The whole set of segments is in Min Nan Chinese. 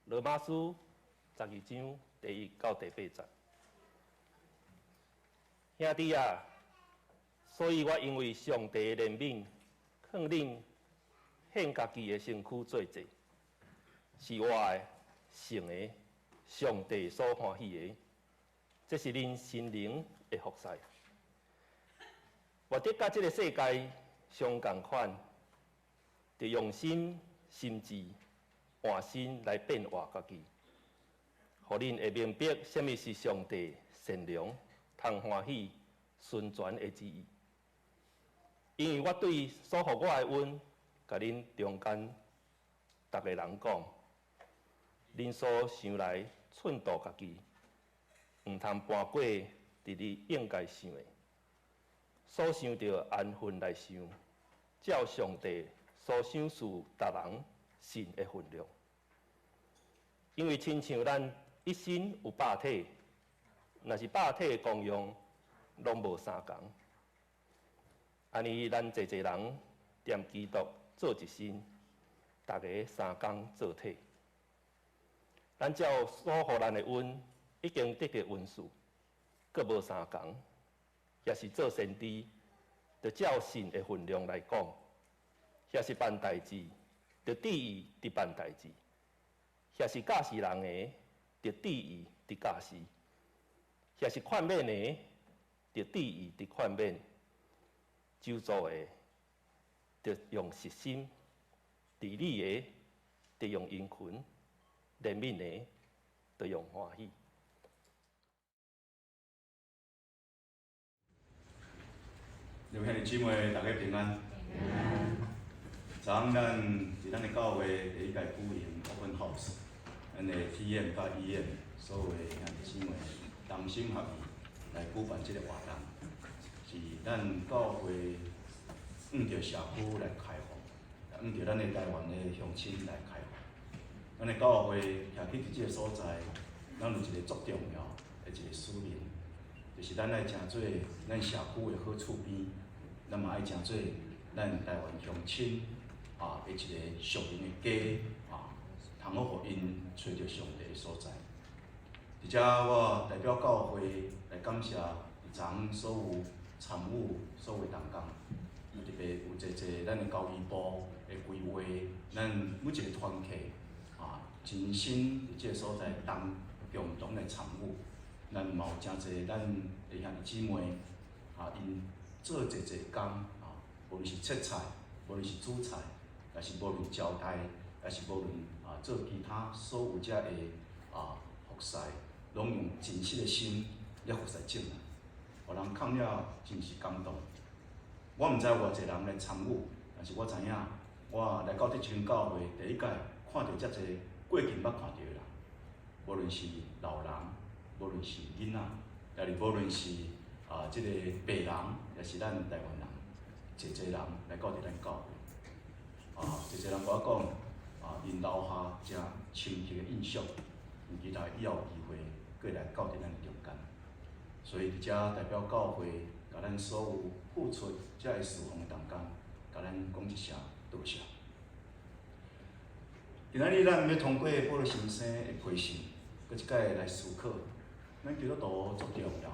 羅馬書12章第1到第8節。兄弟啊，所以我因為上帝的憐憫，勸恁獻家己的身軀做祭，是活的、聖的，上帝所歡喜的，這是恁心靈的服侍。莫得佮這个世界相仝款，著用新心智換新來變化家己，予恁會明白啥物是上帝善良、通歡喜、純全的旨意。因為我對所予我的恩，共恁中間逐个人講，恁所想來吋度家己，毋通跋過佇你應該想的，所想著安分來想，照上帝所賞賜逐人信的分量。因為親像咱一身有百體，若是百體的功用攏無相仝，按呢咱濟濟人踮基督做一身，逐个相仝做體。咱照所予咱的恩，已經得著恩賜，閣無相仝，抑是做先知，著照信的分量來講；抑是辦代誌，著注意佇辦代誌；抑是教示人的，著注意佇教示；抑是勸勉的，著注意佇勸勉；咒詛的，著用實心；治理的，著用殷勤；憐憫的，著用歡喜。各位兄弟姊妹，大家平安。昨昏咱佇咱的教會第一屆舉行 Open House，咱的 TM 佮 EM 所有的兄弟姊妹同心合意來舉辦這个活動，是咱教會向著社區來開放，向著咱的台灣的鄉親來開放。咱的教會徛起佇這个所在，咱有一个足重要的一个使命，就是咱愛成做咱社區的好厝邊，咱嘛愛成做咱台灣鄉親啊的一个屬靈的家啊，通好予𪜶揣著上帝的所在。佇遮我代表教會來感謝佇昨昏所有參與所有同工，特別有濟濟咱的交誼部的規劃，咱每一个團契啊，真心佇這个所在同共同來參與。咱嘛有誠濟咱的兄弟姊妹啊，𪜶做濟濟工啊，無論是切菜，無論是煮菜，抑是無論招待，抑是無論啊做其他所有遮的啊服侍，攏用真實的心咧服侍眾人，予人看了真是感動。我毋知有偌濟人來參與，但是我知影，我來到這間教會第一擺看著遮濟過去毋捌看著的人，無論是老人，無論是囡仔，抑是無論是啊這个白人，抑是咱台灣人，濟濟人來到佇咱教會，啊，濟濟人共我講，啊，𪜶留下誠深刻的印象，𪜶期待以後有機會閣來到佇咱中間。所以佇遮代表教會，共咱所有付出遮个事奉的同工，共咱講一聲多謝。今仔日咱欲通過保祿先生的批信，閣一擺來思考，咱基督徒足重要的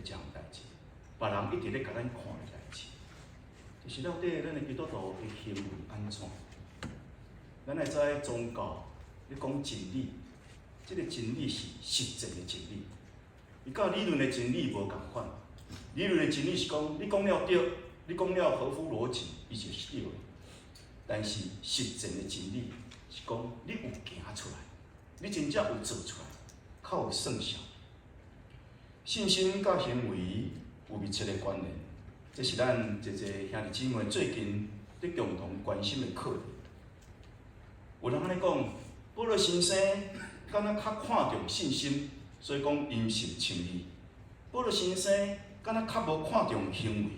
一項代誌，別人一直咧共咱看的代誌，就是到底咱的基督徒的行為按怎？咱會知宗教咧講真理，這个真理是實踐的真理，伊佮理論的真理無仝款。理論的真理是講，你講了對，你講了合乎邏輯，伊就是對的。但是實踐的真理是講，你有行出來，你真正有做出來，較有算數。信心佮行為有密切的關聯，這是咱濟濟兄弟姊妹最近佇共同關心的課題。有人按呢講，保祿先生敢若較看重信心，所以講因信稱義。保祿先生敢若較無看重行為，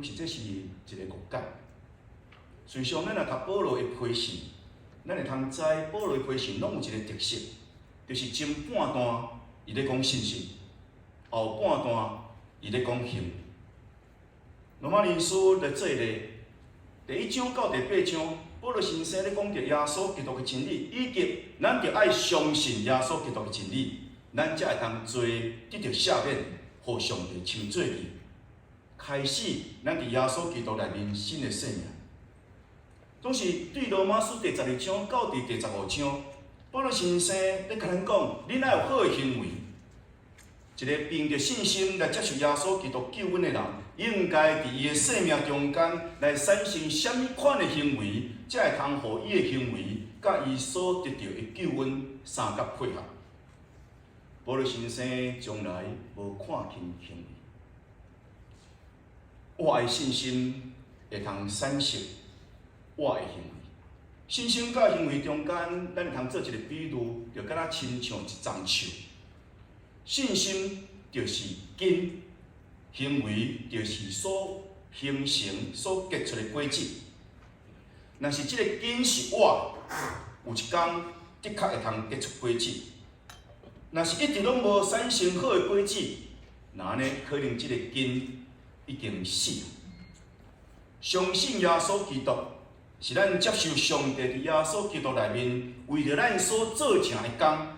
其實這是一个誤解。事實上，咱若讀保祿的批信，咱會通知保祿的批信攏有一个特色，就是前半段伊咧講信心，後半段伊咧講行為。羅馬人書來做例，第一章到第八章，保羅先生咧講著耶穌基督的真理，以及咱著愛相信耶穌基督的真理，咱才會通罪得著赦免，予上帝稱做義。開始，咱佇耶穌基督內面新的生命。總是對羅馬書第12章到佇第15章，保羅先生咧共咱講，恁愛有好的行為。一個憑著信心來接受耶穌基督救恩的人，應該佇伊的生命中間來產生啥物款的行為，才會通予伊的行為佮伊所得著的救恩相佮配合。保羅先生從來無看輕行為，活的信心會通產生活的行為。信心佮行為中間，咱會通做一個比喻，就敢若親像一叢樹。信心就是根，行為就是所形成、所結出的果子。若是這個根是活，有一工的確會通結出果子。若是一直攏無產生好的果子，那按呢可能這個根已經死。相信耶穌基督是咱接受上帝佇耶穌基督內面為著咱所做成的工。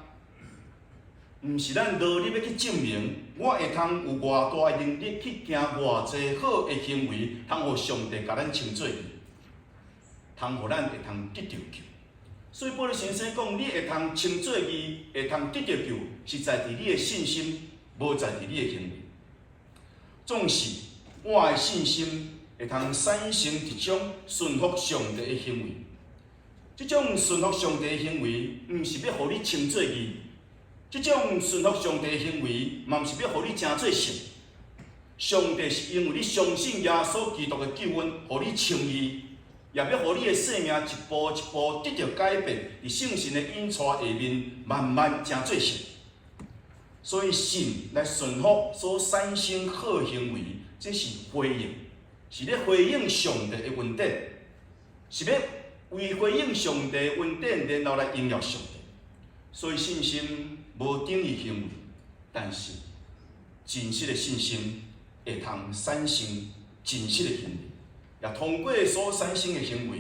毋是咱努力欲去證明，我會通有偌大的能力去行偌濟好的行為，通予上帝共咱稱做義，通予咱會通得著救。所以保羅先生講，你會通稱做義，會通得著救，是在佇你的信心，無在佇你的行為。總是我的信心會通產生一種順服上帝的行為。這種順服上帝的行為，毋是欲予你稱做義。這種順服上帝的行為，嘛毋是欲予你成做聖。上帝是因為你相信耶穌基督的救恩，予你稱義，也欲予你的生命一步一步得著改變，佇聖神的引帶下面，慢慢成做聖。所以信來順服所產生好行為，這是回應，是咧回應上帝的恩典，是欲為回應上帝的恩典，然後來榮耀上帝。所以信心無等於行為，但是真實的信心會通產生真實的行為，也通過所產生的行為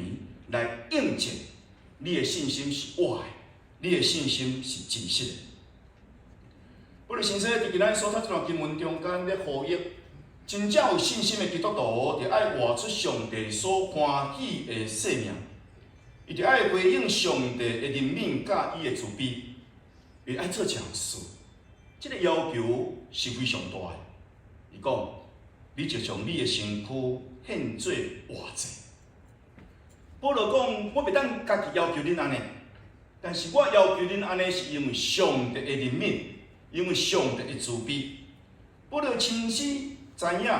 來印證你的信心是活的，你的信心是真實的。保羅先生佇今仔所讀這段經文中間咧呼籲，真正有信心的基督徒，著愛活出上帝所歡喜的生命，伊著愛回應上帝的憐憫佮伊的慈悲。伊愛做一項事，這個要求是非常大的。伊講：你就將你的身軀獻做活祭。保羅講：我袂當家己要求恁按呢，但是我要求恁按呢，是因為上帝的憐憫，因為上帝的慈悲。保羅清楚知影，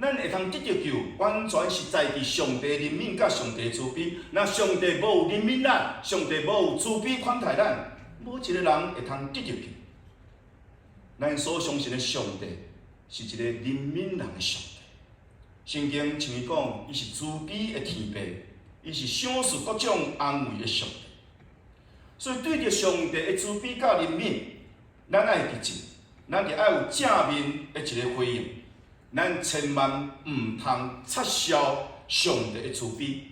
咱會通得著救，完全是在佇上帝憐憫佮上帝慈悲。若上帝無憐憫咱，上帝無慈悲寬待咱，無一個人會通得著救。咱所相信的上帝是一個憐憫人的上帝。聖經像伊講，伊是慈悲的天父，伊是賞賜各種安慰的上帝。所以對著上帝的慈悲佮憐憫，咱愛記住，咱著愛有正面的一個回應。咱千萬毋通插銷上帝的慈悲，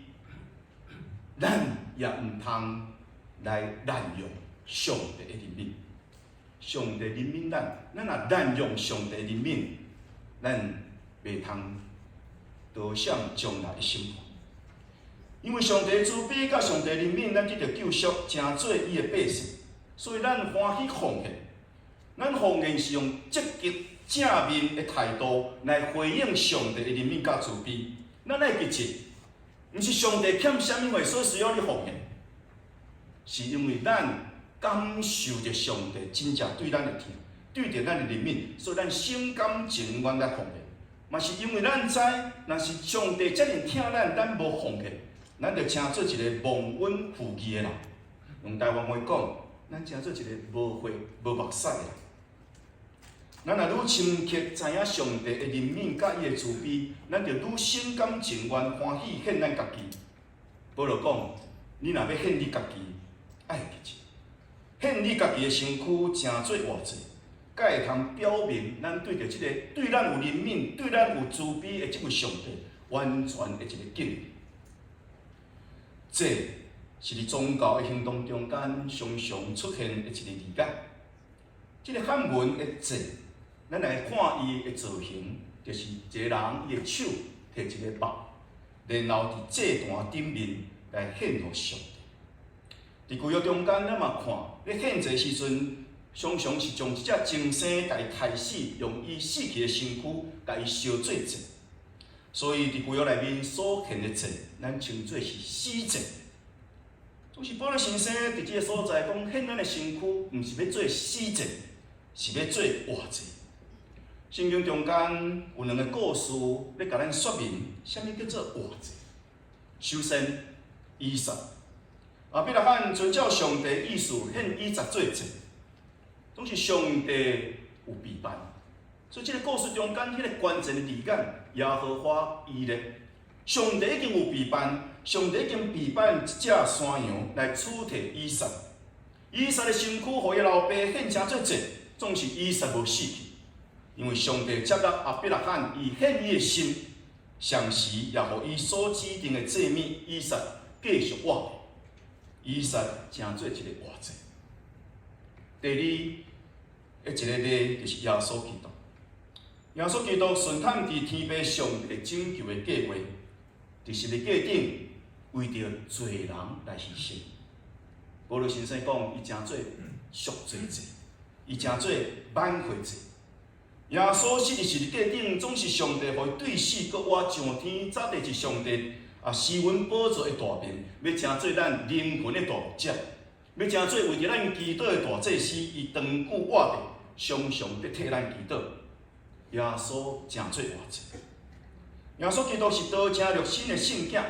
咱也毋通來濫用上帝的憐憫。上帝憐憫咱，咱若濫用上帝憐憫，咱袂通逃閃將來的審判。因為上帝慈悲佮上帝憐憫，咱得著救贖，成做伊的百姓，所以咱歡喜奉獻。咱奉獻是用積極正面的態度來回應上帝的憐憫佮慈悲。咱愛記住，毋是上帝欠啥物貨，所以需要你奉獻，是因為咱感受著上帝真正對咱的疼，對著咱的憐憫，所以咱心甘情願來奉獻。嘛是因為咱知，若是上帝遮爾疼咱，咱無奉獻，咱就成做一個忘恩負義的人。用台灣話講，咱成做一個無血無目屎的人。咱若愈深刻知影上帝的憐憫佮伊的慈悲，咱就愈心甘情願歡喜獻咱家己。保羅講，你若欲獻你家己，愛記住，獻你家己的身軀，成做活祭，才會通表明咱對著這個對咱有憐憫、對咱有慈悲的這位上帝，完全的一個敬意。祭是佇宗教的行動中間常常出現的一個字眼。這個漢文的祭，咱來看伊的造型，就是一個人伊的手提一個肉，然後佇祭壇頂面來獻予上帝。佇舊約中間，咱嘛看，咧獻祭時陣，常常是將一隻精牲共伊刣死，用伊死去的身軀共伊燒做祭。所以佇舊約內面所獻的祭，咱稱做是死祭。總是保祿先生佇這個所在講，獻咱的身軀，毋是欲做死祭，是欲做活祭。聖經中間有兩個故事，欲共咱說明，啥物叫做活祭。首先，以撒，亞伯拉罕遵照上帝意思獻以撒做祭，總是上帝有備辦。所以這個故事中間彼個關鍵的字眼，耶和華以勒，上帝已經有備辦，上帝已經備辦一隻山羊來取替以撒。以撒的身軀予伊老爸獻成做祭，總是以撒無死去，因為上帝接納亞伯拉罕伊獻伊的心，同時也予伊所指定的祭物以撒繼續活。以撒成做一個活祭。第二，一個例就是耶穌基督。耶穌基督順探佇天父上帝拯救的計劃，佇十字架頂為著罪人來犧牲。保祿先生講，伊成做贖罪祭，伊成做挽回祭。耶穌死佇十字架頂，總是上帝予伊對死閣活上天，早就是上帝啊施恩寶座的大名，欲成做咱靈魂的大牧者，欲成做為著咱祈禱的大祭司，伊長久活著，常常佇替咱祈禱。耶穌成做活祭。耶穌基督是道成肉身的聖子，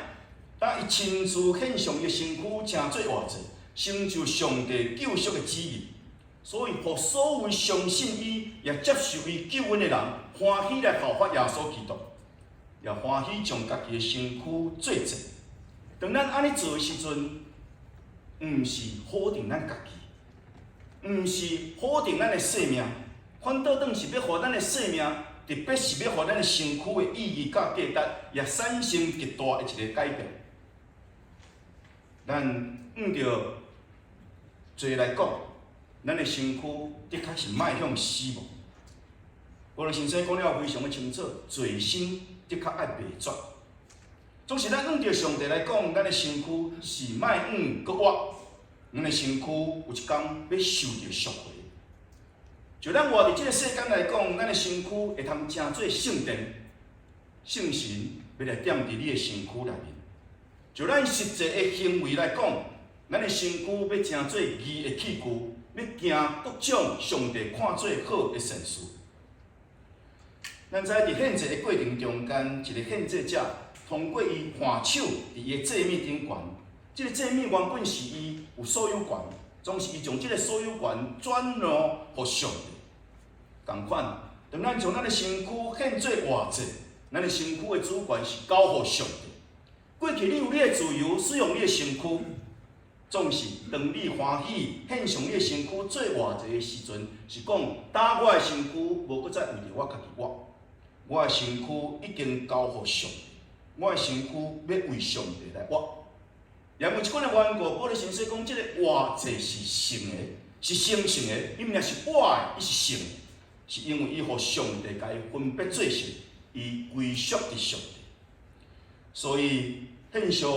當伊親自獻上伊的身軀，成做活祭，成就上帝救贖的旨意。所以，予所有相信伊，也接受伊救恩的人，歡喜來效法耶穌基督，也歡喜將家己的身軀做祭。當咱按呢做的時陣，毋是否定咱家己，毋是否定咱的生命，反倒轉是欲予咱的生命，特別是欲予咱的身軀的意義佮價值，也產生極大的一個改變。咱按著罪來講，咱的身軀的確是邁向死亡。保祿先生講了非常的清楚，罪身的確愛滅絕。總是咱按著上帝來講，咱的身軀是邁向閣活，咱的身軀有一工欲受著贖回。就咱活佇這個世間來講，咱的身軀會通成做聖殿，聖神欲來踮佇你的身軀內面。就咱實際的行為來講，咱的身軀欲成做義的器具，欲行各種上帝看做好的善事。咱知佇獻祭的過程中間，一個獻祭者通過伊換手佇伊的祭物頂懸，這個祭物原本是伊有所有權，總是伊將這個所有權轉讓予上帝。仝款，當咱將咱的身軀獻做活祭，咱的身軀的主權是交予上帝。過去你有你的自由使用你的身軀，總是當你歡喜獻上你的身軀做活祭的時陣，是講當我的身軀無閣再為著我家己活，我的身軀已經交予上帝，我的身軀欲為上帝來活。因為這款的緣故，保祿先生講，這個活祭是聖的，是神聖的，伊毋但是活的，伊是聖的，是因為伊予上帝共伊分別做聖，伊歸屬佇上帝。所以獻上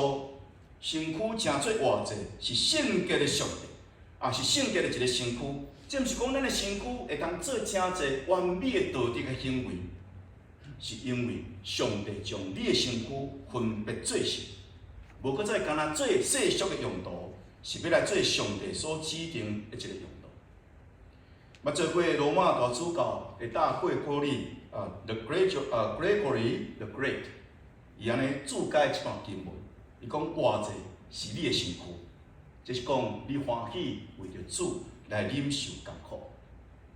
身軀成做活祭，是聖潔的上帝，也是聖潔的一個身軀。這毋是講咱的身軀會當做誠濟完美的道德的行為，是因為上帝將你的身軀分別做聖，無閣再干焦做世俗的用途，是欲來做上帝所指定的一個用途。捌做過羅馬大主教的大葛高利啊，The Great 啊，Gregory the Great，伊按呢注解這段經文，伊講活祭是你的身軀，這是講你歡喜為著主來忍受艱苦。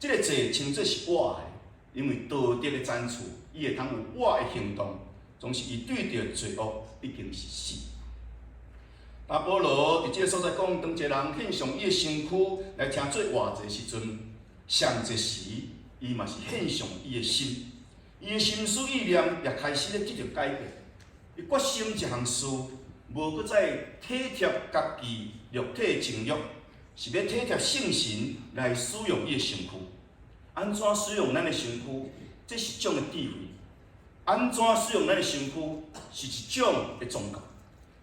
這個祭稱做是活的，因為道德的層次，伊會通有活的行動，總是伊對著罪惡已經是死。當保羅佇這個所在講，當一個人獻上伊的身軀來成做活祭時陣，上一時伊嘛是獻上伊的心，伊的心思意念也開始咧得著改變。伊決心一項事，無閣再體貼家己肉體情慾，是欲體貼聖神來使用伊的身軀。按怎使用咱的身軀？這是一種的智慧。按怎使用咱的身軀，是一種的宗教。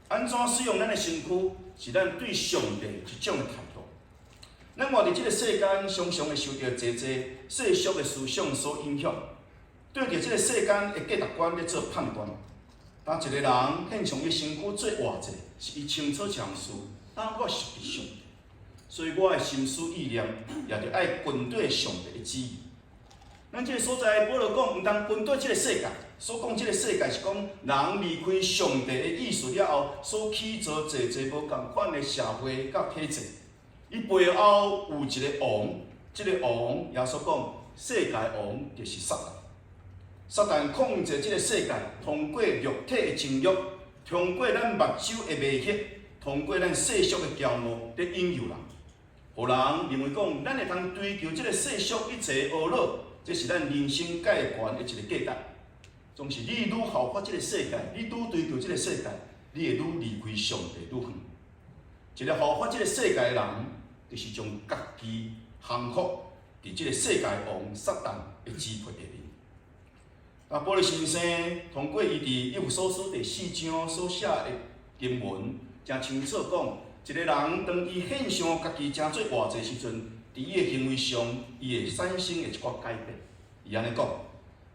按怎使用咱的身軀，是咱對上帝一種的態度。咱活佇這个世間，常常會受著濟濟世俗的思想所影響，對著這个世間的價值觀咧做判斷。當一個人獻上伊身軀做活祭，是伊清楚一項事：當我屬於上帝，所以我的心思意念也著愛跟綴上帝的旨意。咱這个所在，保羅講，毋通跟綴這个世界。所講這个世界是講人離開上帝的意思了後，所起造濟濟無仝款的社會佮體制。伊背後有一个王，這个王耶穌講，世界王就是撒旦。撒旦控制這个世界，通過肉體的情慾，通過咱目睭的迷惑，通過咱世俗的驕傲，咧引誘人，予人認為講，咱會通追求這个世俗一切呵咾，這是咱人生蓋懸的一个價值。總是你愈效法這个世界，你愈追求這个世界，你會愈離開上帝愈遠。一个效法這个世界的人，就是將家己降服佇這个世界王撒旦的支配下面。啊，保羅先生通過伊佇以弗所書第四章所寫的經文，誠清楚講，一个人當伊獻上家己成做活祭時陣，佇伊的行為上，伊會產生的一寡改變。伊按呢講：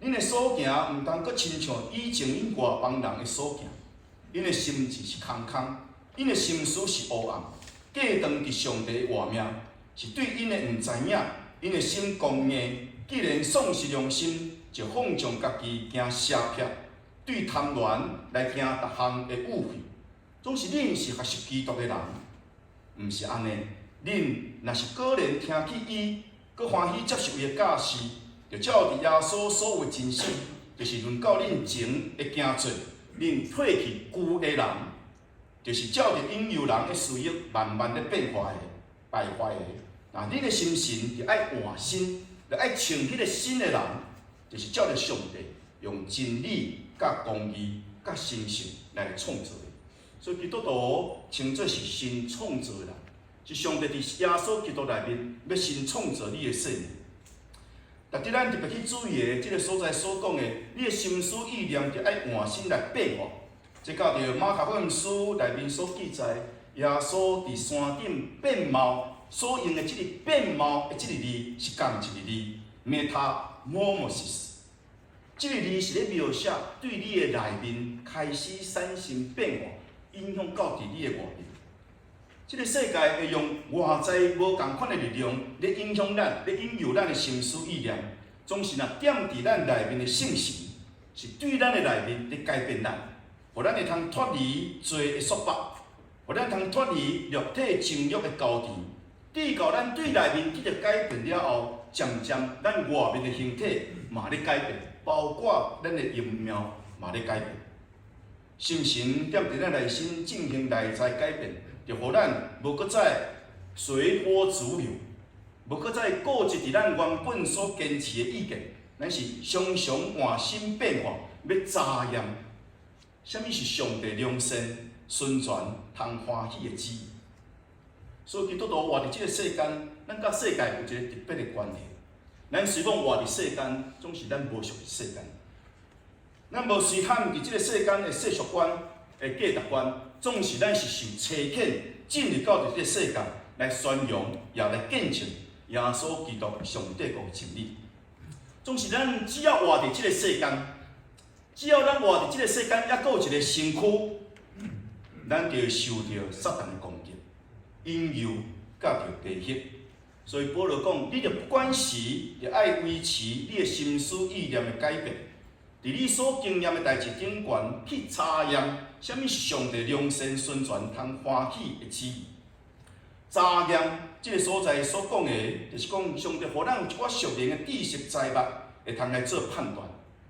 恁的所行毋通閣親像以前恁外邦人的所行，𪜶的心智是空空，𪜶的心思是烏暗，隔斷佇上帝的活命，是對𪜶的毋知影，𪜶的心剛硬，既然喪失良心，就放縱家己行邪僻，對貪戀來行逐項的欲廢。總是恁是學習基督的人，毋是按呢。恁若是果然聽去伊，閣歡喜接受伊的教示，就照著耶穌所有的真實，就是論到恁前的行做，恁褪去舊的人，就是照著引誘人的私欲，慢慢咧變化的、敗壞的。那恁的心神就愛換新，就愛穿彼個新的人，就是照著上帝用真理、佮公義、佮誠實來創造的。所以基督徒稱做是新創造的人，是上帝佇耶穌基督內面欲新創造你的生命。但佇咱特別去注意的，這个所在所講的，你的心思意念就愛換新來變化。這佮著馬可福音書內面所記載，耶穌佇山頂變貌所用的這个變貌的這个字是仝一个字，metamorphosis。這个字是咧描寫對你的內面開始產生變化，影響到佇你的外面。這个世界會用外在無仝款的力量咧影響咱，咧引誘咱的心思意念，總是若踮佇咱內面的聖神，是對咱的內面咧改變咱，予咱會通脫離罪的束縛，予咱通脫離肉體情欲的交纏，直到咱對內面得著改變了後，漸漸咱外面的形體嘛咧改變，包括咱的容貌嘛咧改變。聖神踮佇咱內心進行內在改變，就予咱無閣再隨波逐流，無閣再固執佇咱原本所堅持的意見，咱是常常換新變化，欲查驗啥物是上帝良善、純全、通歡喜的旨意。所以基督徒活佇這个世間，咱佮世界有一个特別的關係。咱雖講活佇世間，總是咱無屬於世間。咱無隨和佇這个世間的世俗觀的價值觀，總是咱是受差遣進入到佇這个世界來宣揚，也來見證耶穌基督上帝國的真理。總是咱只要活佇這个世間，只要咱活佇這个世間，猶閣有一个身軀，咱就會受著撒旦的攻擊、引誘、佮著低惑。所以保羅講，你著不管時，著愛維持你的心思意念的改變。佇你所經驗的代誌頂懸去查驗，啥物是上帝良善、純全、通歡喜的旨意。查驗這个所在所講的，就是講上帝予咱有一寡屬靈的知識才物，會通來做判斷。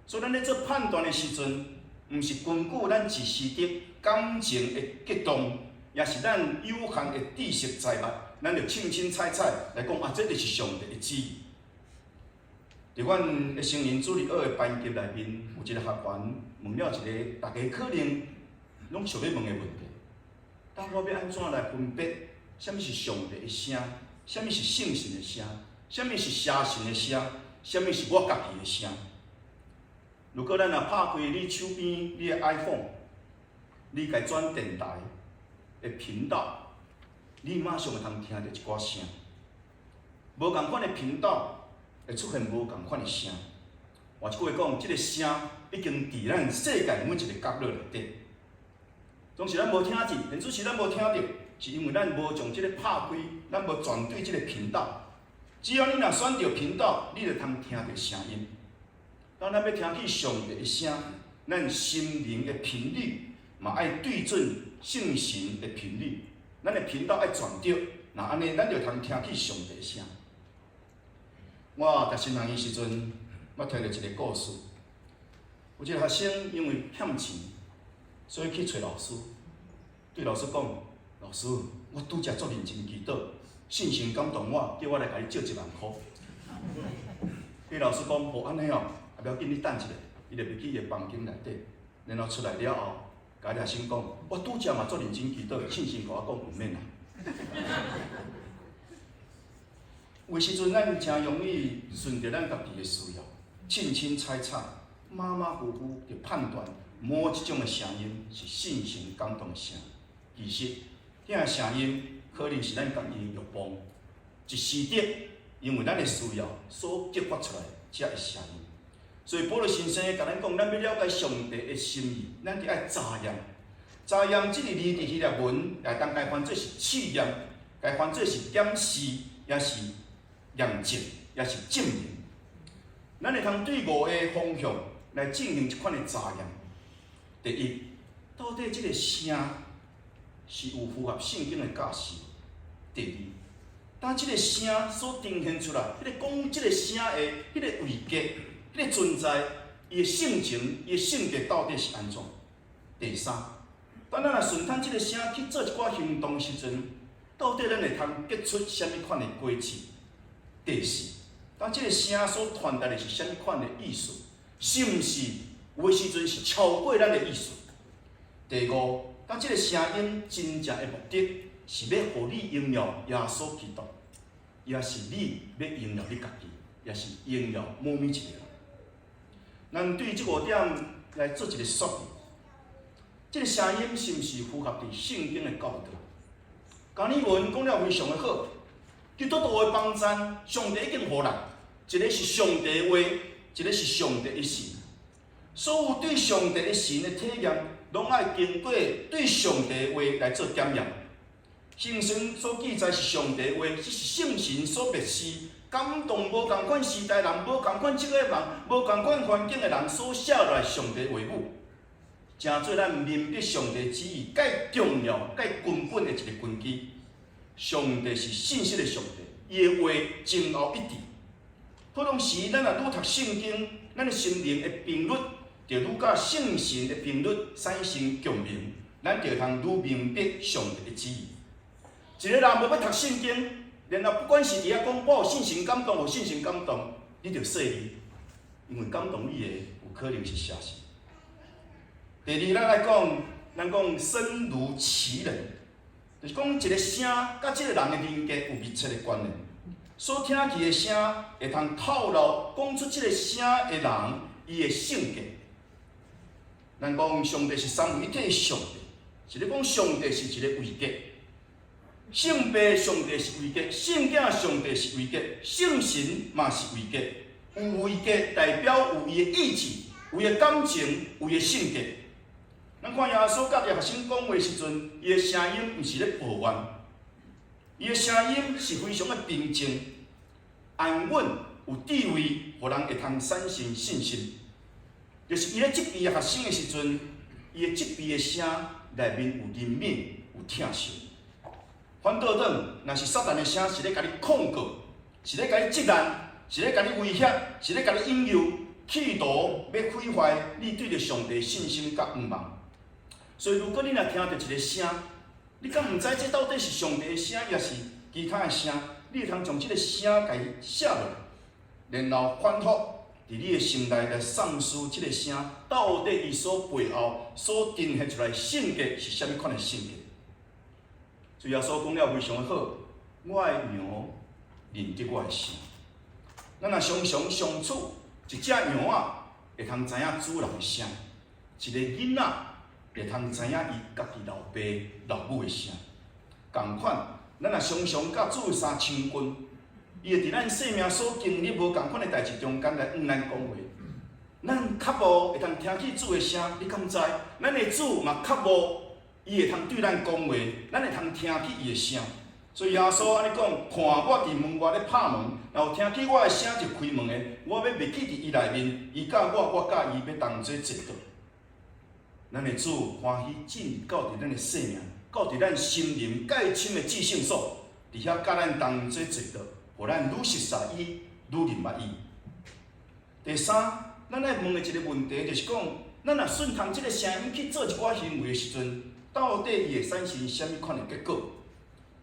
所以咱咧做判斷的時陣，毋是根據咱一時的感情的激動，也是咱有限的知識才物，咱就凊凊彩彩來講啊，這就是上帝的旨意。佇阮的成人主日學的班級內面，有一个學員問了一个大家可能攏想欲問的問題。當我欲按怎來分別，啥物是上帝的聲，啥物是聖神的聲，啥物是邪神的聲，啥物是我家己的聲？如果咱若拍開你手邊你的 iPhone，你共轉電台的頻道，你馬上會通聽著一寡聲。無仝款的頻道會出現無仝款的聲。換一句話講，這个聲已經佇咱世界每一个角落內底。總是咱無聽見，現此時咱無聽著，是因為咱無將這个拍開，咱無轉對這个頻道。只要你若選著頻道，你就通聽著聲音。當咱欲聽見上帝的聲，咱心靈的頻率嘛愛對準聖神的頻率，咱的頻道愛轉對，若按呢，咱就通聽見上帝的聲。我讀神學院時陣，我聽著一个故事，有一个學生因為欠錢，所以去揣老師，對老師講：老師，我拄才足認真祈禱，聖神感動我，叫我來共你借一萬箍。彼老師講：哦，按呢哦，啊，無要緊，你等一下，伊就入去伊的房間內底，然後出來了後，共彼學生講：我拄才嘛足認真祈禱，聖神共我講毋免啦。有時陣咱誠容易順著咱家己的需要，凊凊彩彩、馬馬虎虎就判斷某一種的聲音是聖神感動的聲。其實，遐个聲音可能是咱家己的欲望，一時的，因為咱的需要所激發出來這个聲音。所以保祿先生共咱講，咱欲了解上帝的心意，咱就愛查驗。查驗這个字佇希臘文，會當共翻做是試驗，共翻做是檢視，抑是驗證，抑是證明。咱會通對五个方向來進行這款的查驗。第一，到底這个聲是有符合聖經的教示？第二，當這个聲所呈現出來，彼个講這个聲的彼个位格、彼个存在，伊的性情、伊的性格到底是按怎？第三，當咱若順從這个聲去做一寡行動時陣，到底咱會通結出啥物款的果子？第四，當這个聲所傳達的是啥物款的意思？是毋是有的時陣是超過咱的意思？第五，當這个聲音真正的目的是欲予你榮耀耶穌基督，抑是你欲榮耀你家己，抑是榮耀某物一个人？咱對這五點來做一个說明。這个聲音是毋是符合佇聖經的教導？加爾文講了非常的好，基督徒的幫贊，上帝已經予咱，一个是上帝的話，一个是上帝的神。所有對上帝的神的體驗，攏愛經過對上帝的話來做檢驗。聖經所記載是上帝的話，這是聖神所默示，感動無仝款時代人、無仝款職業人、無仝款環境的人所寫落來上帝話語，成做咱明白上帝旨意蓋重要、蓋根本的一个根基。上帝是信實的上帝，伊的話前後一致。普通時，咱若愈讀聖經，咱的心靈的頻率就愈佮聖神的頻率產生共鳴，咱就會通愈明白上帝的旨意。一个人無欲讀聖經，然後不管是佇遐講我有聖神感動，有聖神感動，你著細膩，因為感動你的有可能是邪神。第二，咱來講，咱講聲如其人，就是講一个聲佮這个人的人格有密切的關聯。所聽去的聲會通透露講出這个聲的人伊的性格。咱講上帝是三位一體的上帝，是咧講上帝是一个位格。聖父上帝是位格，聖囝上帝是位格，聖神嘛是位格。有位格代表有伊的意志，有伊的感情，有伊的性格。咱看耶穌佮學生講話時陣，伊的聲音毋是咧抱怨，伊的聲音是非常的平靜、安穩、有智慧，予人會通產生信心。就是伊咧責備學生的時陣，伊的責備的聲內面有憐憫、有疼惜。反倒轉，若是撒旦的聲是咧共你控告，是咧共你責難，是咧共你威脅，是咧共你引誘，企圖欲毀壞你對著上帝信心佮向望。所以，如果你若聽著一个聲，你敢毋知這到底是上帝的聲，抑是其他的聲？你會通將這个聲共伊寫落來，然後反覆佇你的心內來反思這个聲到底伊所背後所呈現出來的性格是啥物款的性格。主耶穌講了非常的好，我的羊認得我的聲。咱若常常相處，一隻羊仔會通知影主人的聲，一個囡仔會通知影伊家己老爸老母的聲。仝款，咱若常常佮主的衫親近，伊會佇咱生命所經歷無仝款的代誌中間來向咱講話。咱較無會通聽見主的聲，你敢知？咱的主嘛較無，伊會通對咱講話，咱會通聽見伊的聲。所以耶穌按呢講：看我佇門外咧拍門，若有聽見我的聲就開門的，我欲入去佇伊內面，伊佮我，我佮伊欲同齊坐桌。咱的主歡喜進入到佇咱的生命，到佇咱心靈蓋深的至聖所，佇遐佮咱同齊坐桌，予咱愈熟似伊，愈認捌伊。第三，咱愛問的一個問題就是講，咱若順從這个聲音去做一寡行為的時陣，到底伊會產生啥物款的結果？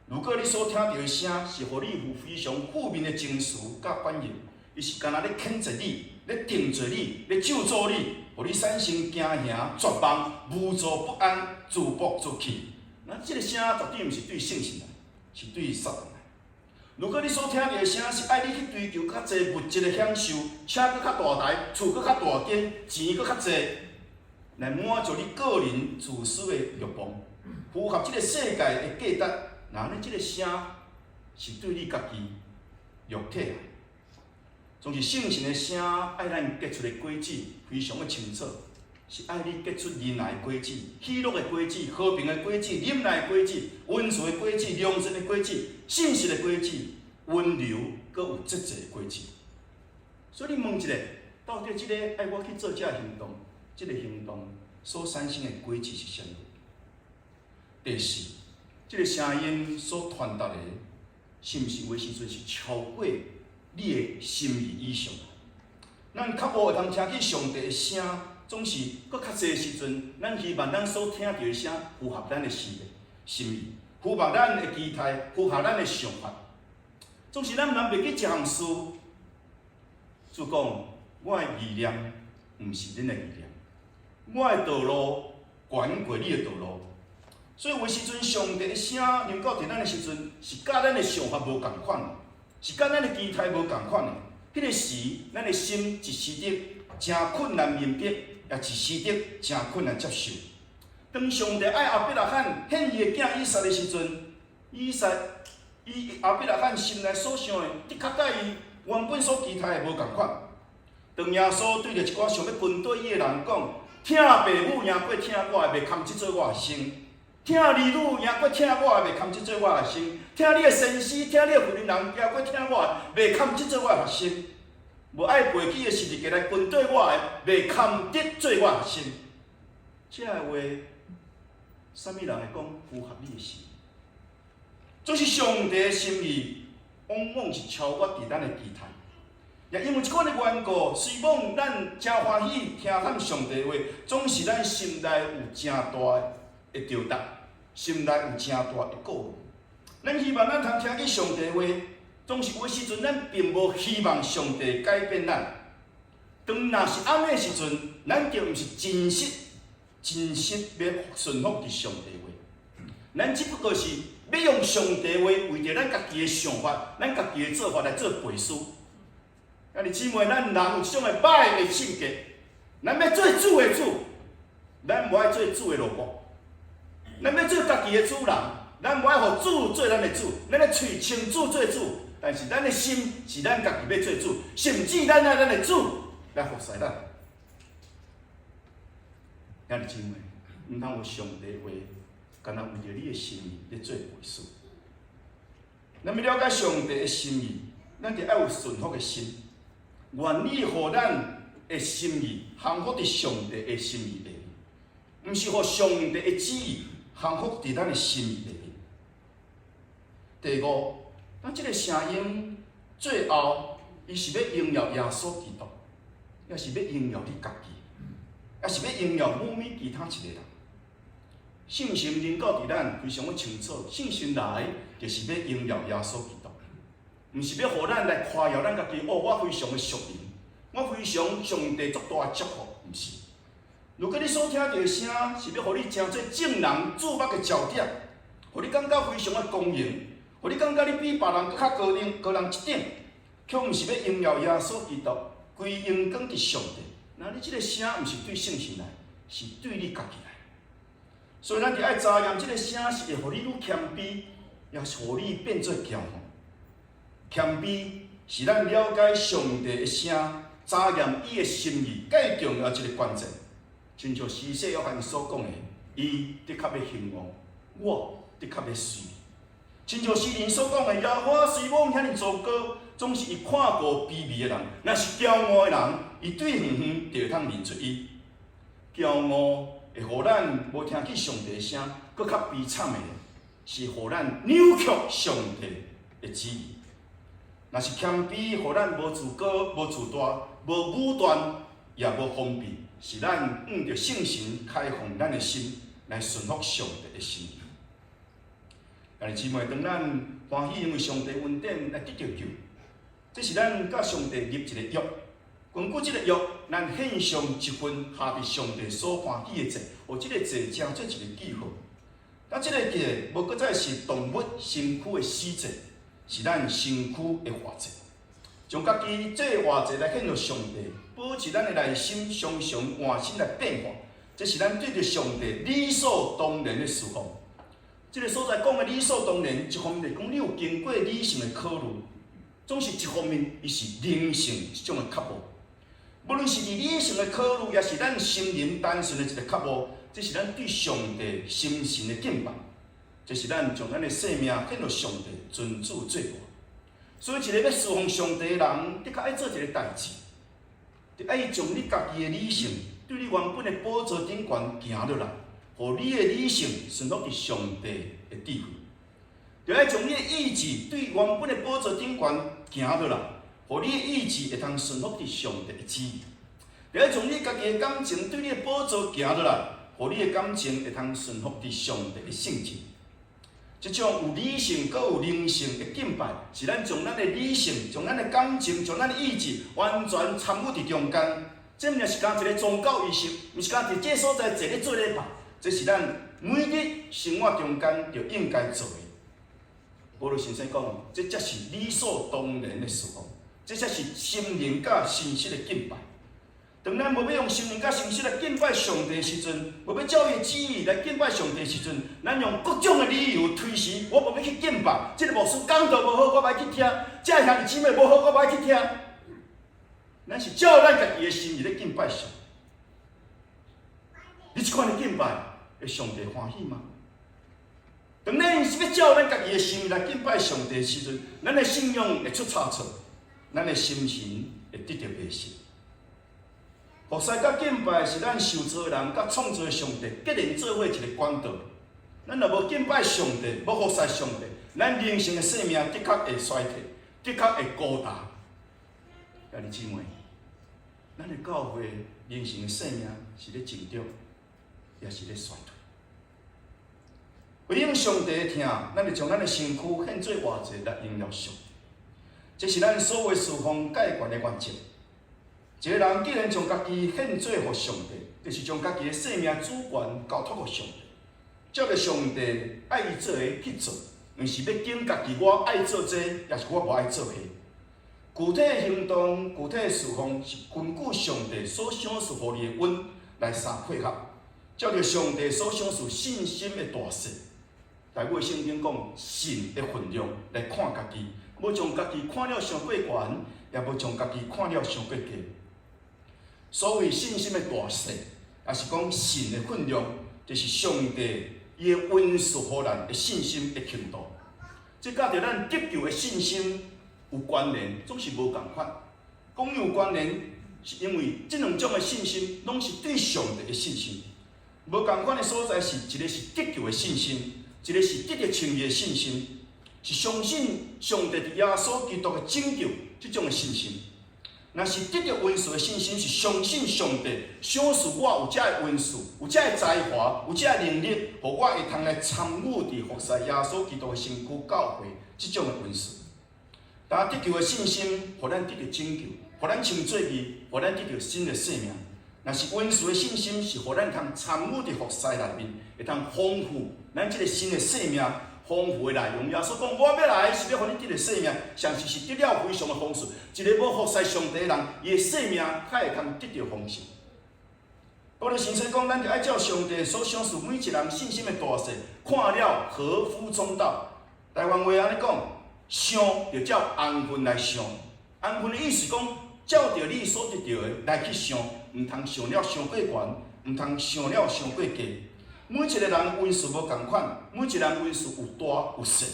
如果你所聽著的聲是予你有非常負面的情緒佮反應，伊是敢若咧譴責你、咧定罪你、咧咒詛你，予你產生驚嚇、絕望、無助不安、自暴自棄，那這个聲絕對毋是對聖神來，是對撒旦來。如果你所聽著的聲是愛你去追求較濟物質的享受，車閣較大台，厝閣較大間，錢閣較濟，來滿足你個人自私的欲望，符合這个世界的價值，那按呢這个聲是對你家己肉體來。總是聖神的聲愛咱結出的果子非常的清楚，是愛你結出仁愛的果子、喜樂的果子、和平的果子、忍耐的果子、溫慈的果子、良善的果子、信實的果子、溫柔閣有節制的果子。所以你問一下，到底這个愛我去做這个行動，這个行動所產生的果子是啥物？第四，這个聲音所傳達的，是毋是有的時陣是超過你的心意以上？咱較無會通聽見上帝的聲，總是閣較濟時陣，咱希望咱所聽著的聲符合咱的心意，符合咱的期待，符合咱的想法。總是咱毋通袂記一項事，主講我的意念毋是恁的意念，我的道路懸過你的道路。所以有的時陣，上帝的聲臨到佇咱的時陣，是佮咱的想法無仝款的，是佮咱的期待無仝款的。彼个時，咱的心一時的誠困難明白，也一時的誠困難接受。當上帝愛亞伯拉罕獻伊的囝以撒的時陣，以撒伊亞伯拉罕心內所想的，的確佮伊原本所期待的無仝款。當耶穌對著一寡想欲軍隊伊的人講：疼爸母贏過疼我的，袂堪得做我學生；疼兒女贏過疼我的，袂堪得做我學生；疼你的先生、疼你的婦人贏過疼我的，袂堪得做我學生。無愛背起伊的十字架來跟綴我的，袂堪得做我學生。這个話，啥物人會講符合你的心？這是上帝的心意，往往是超越佇咱的期待。也因為這款的緣故，雖罔咱誠歡喜聽譀上帝話，總是咱心內有誠大的掙扎，心內有誠大的顧慮。咱希望咱通聽見上帝話，總是有的時陣，咱並無希望上帝改變咱。當若是按呢的時陣，咱就毋是真實、真實欲順服佇上帝話。咱只不過是欲用上帝話為著咱家己的想法、咱家己的做法來做背書。兄弟姊妹，咱人有這種的歹的性格，咱欲做主的主，咱無愛做主的奴僕。咱欲做家己的主人，咱無愛予主做咱的主，咱的喙稱主做主，但是咱的心是咱家己欲做主，甚至咱愛咱的主來服侍咱。兄弟姊妹，毋通予上帝話，干焦為著你的心意咧做背書。咱欲了解上帝的心意，咱就愛有順服的心，願意予咱的心意降服佇上帝的心意下面，毋是予上帝的旨意降服佇咱的心意下面。第五，當這个聲音最後，伊是欲榮耀耶穌基督，抑是欲榮耀你家己，抑是欲榮耀某物其他一个人？聖神臨到佇咱非常的清楚，聖神來就是欲榮耀耶穌基督，毋是欲予咱來誇耀咱家己。哦，我非常的屬靈，我非常上帝足大的祝福，毋是。如果你所聽著的聲是欲予你成做眾人注目的焦點，予你感覺非常的光榮，予你感覺你比別人閣較高人高人一等，卻毋是欲榮耀耶穌基督，歸榮光佇上帝。那你這个聲毋是對聖神來，是對你家己來。所以咱就愛查驗這个聲是會予你愈謙卑，抑是予你變做驕傲。謙卑是咱了解上帝的聲，查驗伊的心意，蓋重要一个關鍵。親像施洗約翰所講的，伊的確欲興旺，我的確欲衰。親像詩人所講的，耶和華雖罔遐爾糟糕，總是伊看顧卑微的人。若是驕傲的人，伊對遠遠就會通認出伊。驕傲會予咱無聽見上帝的聲，閣較悲慘的是予咱扭曲上帝的旨意。若是謙卑，予咱無自高、無自大、無武斷，也無封閉，是咱向著聖神開放咱的心，來順服上帝的心意。兄弟姊妹，當咱歡喜因為上帝恩典來得著救，這是咱佮上帝立一个約。根據這个約，咱獻上一份合佇上帝所歡喜的祭，予這个祭成做一个記號。啊，這个祭無閣再是動物身軀的死祭，是咱身軀的活祭。將家己做活祭來獻予上帝，保持咱的內心常常換新來變化，這是咱對著上帝理所當然的侍奉。這个所在講的理所當然，一方面就是講你有經過理性的考慮，總是一方面，伊是靈性一種的覺悟。無論是佇理性的考慮，抑是咱心靈單純的一個覺悟，這是咱對上帝心神的敬拜，這是咱將咱的生命獻予上帝尊主最大。所以，一個欲侍奉上帝的人，的確愛做一个代誌，就愛將你家己的理性，對你原本的寶座頂懸行落來。予你的理性順服佇上帝的智慧，就愛將你的意志對原本的寶座頂懸行落來，予你的意志會通順服佇上帝的旨意。就愛將你家己的感情對你的寶座行落來，予你的感情會通順服佇上帝的聖旨。這種有理性閣有靈性的敬拜，是咱將咱的理性、將咱的感情、將咱的意志完全參與佇中間。這毋是干一个宗教儀式，毋是干佇這个所在坐咧做禮拜。這是咱每日生活中間就應該做的。保祿先生講，這才是理所當然的侍奉，這才是心靈佮誠實的敬拜。當咱無欲用心靈佮誠實來敬拜上帝的時陣，無欲照伊的旨意來敬拜上帝的時陣，咱用各種的理由推辭，我無欲去敬拜。這个牧師講道無好，我無愛去聽；這个兄弟姊妹無好，我無愛去聽。咱是照咱家己的心意咧敬拜上帝。你這款的敬拜，會上帝歡喜嗎？當咱是欲照咱家己的心意來敬拜上帝的時陣，咱的信仰會出差錯，咱的心神會得著迷失。服侍佮敬拜是咱受造的人佮創造的上帝結連做伙一个管道。咱若無敬拜上帝，無服侍上帝，咱靈性的生命的確會衰退，的確會孤單。兄弟姊妹，咱的教會靈性的生命是咧成長，抑是咧衰退？回應上帝的疼，咱就將咱的身軀獻做活祭來榮耀上帝。這是咱所有侍奉蓋懸的原則。一个人既然將家己獻做予上帝，就是將家己的生命主權交託予上帝，照著上帝愛伊做的去做，毋是欲揀家己我愛做這，抑是我無愛做彼。具體的行動、具體的侍奉，是根據上帝所賞賜予你的恩來相配合，照著上帝所賞賜信心的大細。台語的聖經講，信的分量來看家己，無將家己看了傷過懸，也無將家己看了傷過低。所謂信心的大細，抑是講信的分量，就是上帝伊的恩賜予咱的信心的程度。這佮著咱得救的信心有關聯，總是無仝款。講有關聯，是因為這兩種的信心攏是對上帝的信心。無仝款的所在是，一个是得救的信心，一个是得著稱義的信心，是相信上帝佇耶穌基督的拯救這種的信心。若是得著恩賜的信心，是相信上帝賞賜我有這个恩賜，有這个才華，有這个能力，予我會通來參與佇服侍耶穌基督的身軀教會這種的恩賜。當得救的信心，予咱得著拯救，予咱稱做義，予咱得著新的生命。若是恩賜的信心，是予咱通參與佇服侍內面，會通豐富咱這个新的生命，豐富的內容。耶穌講：我欲來是欲予恁得著生命，上是是得了非常的豐盛。一个無服侍上帝的人，伊的生命較會通得著豐盛。保羅先生講，咱著愛照上帝所賞賜每一人信心的大細，看了合乎中道。台灣話按呢講，想著照安分來想。安分的意思講，照著你所得著的來去想，毋通想了傷過懸，毋通想了傷過低。每一個人恩賜無仝款，每一個人恩賜有大有細。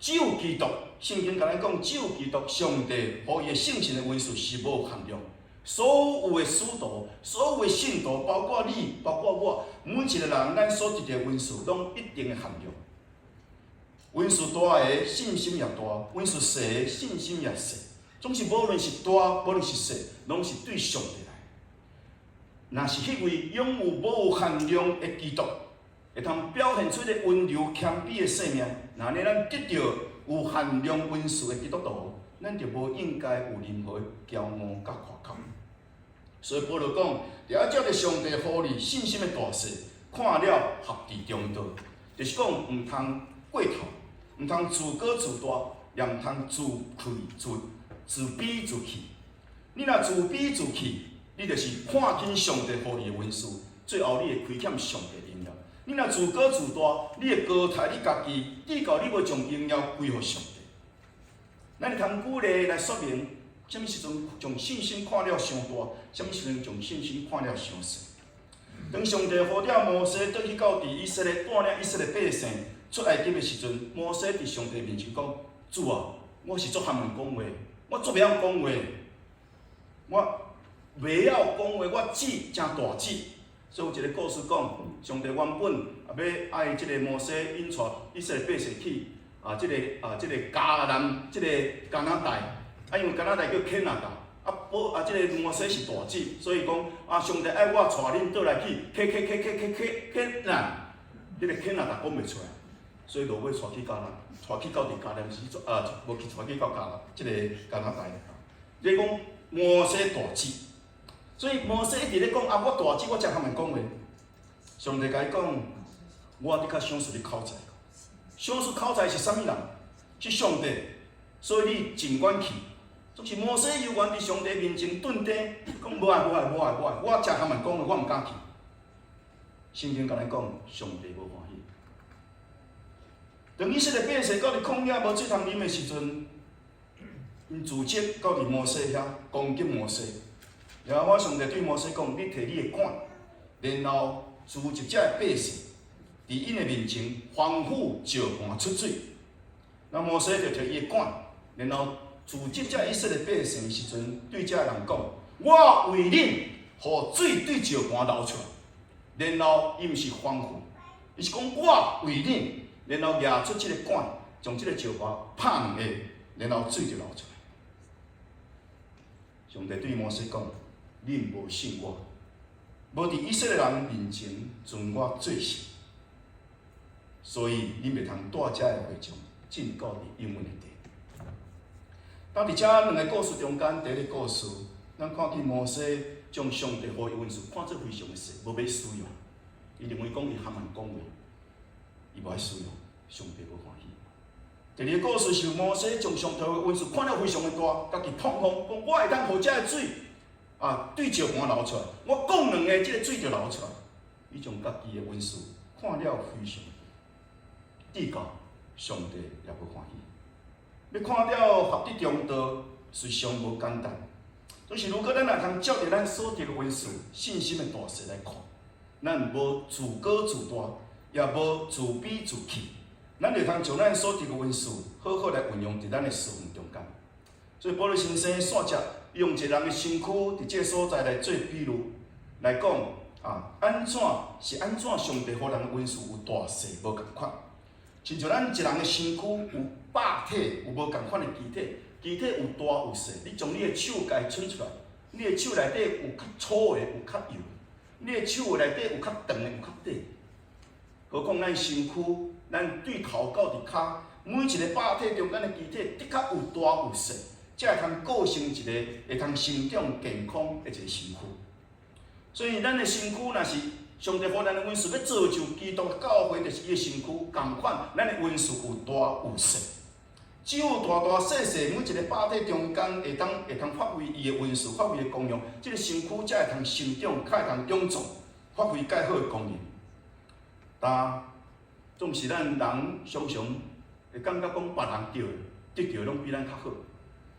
只有基督，聖經共咱講，只有基督上帝予伊的聖神的恩賜是無限量。所有的使徒，所有的信徒，包括你，包括我，每一個人，咱所得著的恩賜攏一定的限量。恩賜大的信心也大，恩賜細的信心也細。總是無論是大，無論是細，攏是對上帝來。若是彼位擁有無限量的基督，會通表現出一個溫柔謙卑的生命，若按呢咱得著有限量恩賜的基督徒，咱就無應該有任何驕傲佮誇口。所以保羅講，著愛照著上帝予你信心的大細，看了合佇中道，就是講毋通過頭，毋通自高自大，也毋通自氣自自卑自棄。你若自卑自棄，你就是看輕上帝予你的恩賜，最後你會虧欠上帝榮耀。你若自高自大，你會高抬你家己，至到你無將榮耀歸予上帝。咱會通舉例來說明，啥物時陣將信心看了傷大，啥物時陣將信心看了傷細。當上帝呼召摩西倒去到佇以色列帶領以色列百姓出埃及的時陣，摩西佇上帝面前講：主啊，我是足含慢講話，我足袂曉講話，我袂曉講話，我舌誠大舌。所以有一個故事講，上帝原本啊欲愛這个摩西引帶以色列百姓去啊，這个啊這个迦南，這个加拿大，啊因為加拿大叫加拿大，啊保啊這个摩西是大舌，所以講啊上帝愛我帶恁倒來去，K K K K K K K 南，這个加拿大講袂出來，所以落尾帶去迦南，帶去到佇迦南時，啊無去帶去到迦南，這个加拿大。你講摩西大舌。所以摩西一直咧講啊，我大舌，我誠含慢講話。上帝共伊講，我的確賞賜你口才。賞賜口才是啥物人？是上帝。所以你盡管去。總是摩西猶原佇上帝面前頓定，講無愛無愛無愛無愛，我誠含慢講話，我毋敢去。聖經共咱講，上帝無歡喜。當以色列百姓到佇曠野無水通啉的時陣，𪜶聚集到佇摩西遐攻擊摩西。然後我上帝對摩西講：你提你的竿，然後聚集這个百姓，佇𪜶的面前吩咐石磐出水。那摩西就提伊的竿，然後聚集這以色列百姓的時陣，對這人講：我為恁，予水對石磐流出來。然後伊毋是吩咐，伊是講我為恁，然後舉出這个竿，將這个石磐拍兩下，然後水就流出來。上帝對摩西講：恁無信我，無佇以色列人面前尊我做聖，所以恁袂通帶這个會眾進到佇應允的地。當佇這兩個故事中間，第一個故事，咱看見摩西將上帝予伊恩賜看做非常的細，無欲使用。伊認為講伊含慢講話，伊無愛使用，上帝無歡喜。第二個故事是摩西將上帝的恩賜看了非常的大，家己膨風，講我會當予這个水啊對石磐流出來，我講兩下，這个水就流出來。伊將家己的恩賜看了非常大，至到上帝也無歡喜。欲看了合佇中道，是上無簡單。就是如果咱若通照著咱所得的恩賜、信心的大細來看，咱無自高自大，也無自卑自棄，咱就通將咱所得的恩賜好好來運用佇咱的侍奉中間。所以保羅先生煞接用一個人的身軀佇這个所在來做比喻來講啊，按怎是按怎上帝予人的恩賜有大細無仝款，親像咱一人的身軀有百體有無仝款的肢體，肢體有大有細，你將你的手共伊伸出來，你的手內底有較粗的，有較幼的；你的手內底有較長的，有較短。何況咱身軀，咱對頭到佇跤，每一个百體中間的肢體，的確有大有細，才會通構成一個會通成長健康的一個身軀。所以，咱的身軀若是上帝予咱的恩賜，欲造就基督教會，就是伊的身軀，仝款，咱的恩賜有大有細，只有大大細細每一个百體中間，會當發揮伊的恩賜，發揮的功用，這个身軀才會通成長，較會通勇壯，發揮較好的功能。但總是咱人常常會感覺講別人得著攏比咱較好，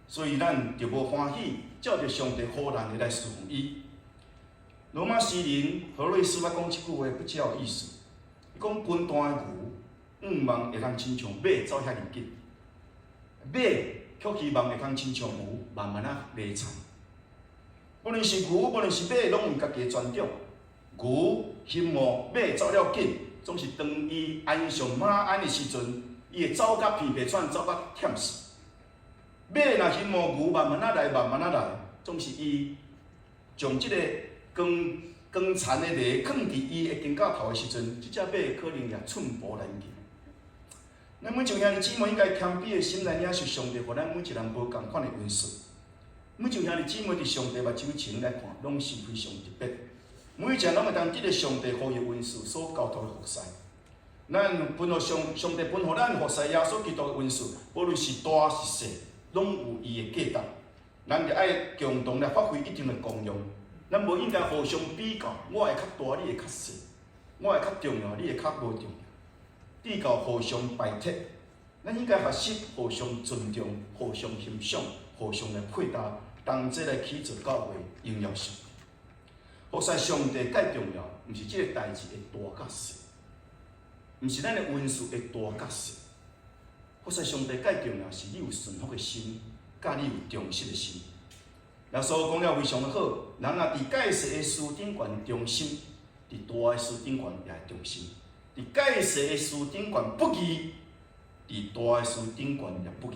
所以咱就無歡喜，照著上帝予咱的來侍奉伊。羅馬詩人何瑞斯捌講這句話，不只有意思。伊講笨蛋的牛，向望會通親像馬走遐爾緊；馬卻希望會通親像牛，慢慢仔犁田。無論是牛，無論是馬，攏有家己的專長。牛希望馬走了緊，總是當伊鞍上馬鞍的時陣，伊會走甲疲疲喘，走甲忝死。馬若希望牛慢慢仔來，慢慢仔來，總是伊將這個扛扛田的犁囥佇伊的肩胛頭的時陣，這隻馬可能也寸步難行。咱每一位兄弟姊妹應該謙卑的心來領受上帝，予咱每一人無仝款的恩賜。每一位兄弟姊妹佇上帝目睭前來看，攏是非常特別。每一個人攏會當得著上帝予伊的恩賜所交託的服侍。咱分予上上帝分予咱服侍耶穌基督的恩賜，無論是大是細，攏有伊的價值。咱著愛共同來發揮一定的功用。咱無應該互相比較，我的較大，你的較細；我的較重要，你的較無重要。比較互相排斥，咱應該學習互相尊重、互相欣賞、互相來配搭，同齊來起造教會榮耀上帝。服侍上帝蓋重要，毋是這個代誌會大佮細，毋是咱的恩賜會大佮細。服侍上帝蓋重要是你有順服的心，佮你有忠實的心。耶穌講了非常的好，人若佇蓋細的事頂懸忠心，佇大的事頂懸也會忠心；佇蓋細的事頂懸不義，佇大的事頂懸也不義。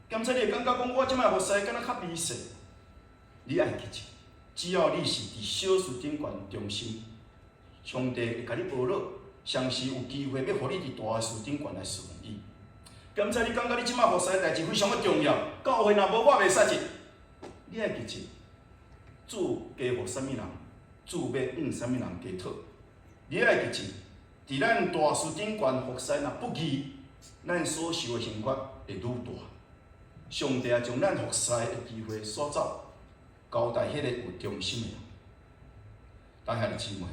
敢說你會感覺講，我這擺服侍敢若較微細？你愛記住，只要你是佇小事頂懸忠心，上帝會共你保留，隨時有機會欲予你佇大的事頂懸來侍奉伊。敢說你感覺你這擺服侍的代誌非常的重要，教會若無我袂使入。你愛記住，主加予啥物人，主欲向啥物人加討。你愛記住，佇咱大事頂懸服侍若不義，咱所受的刑罰會愈大。上帝也將咱服侍的機會索走，交代彼個有忠心的人。但兄弟姊妹，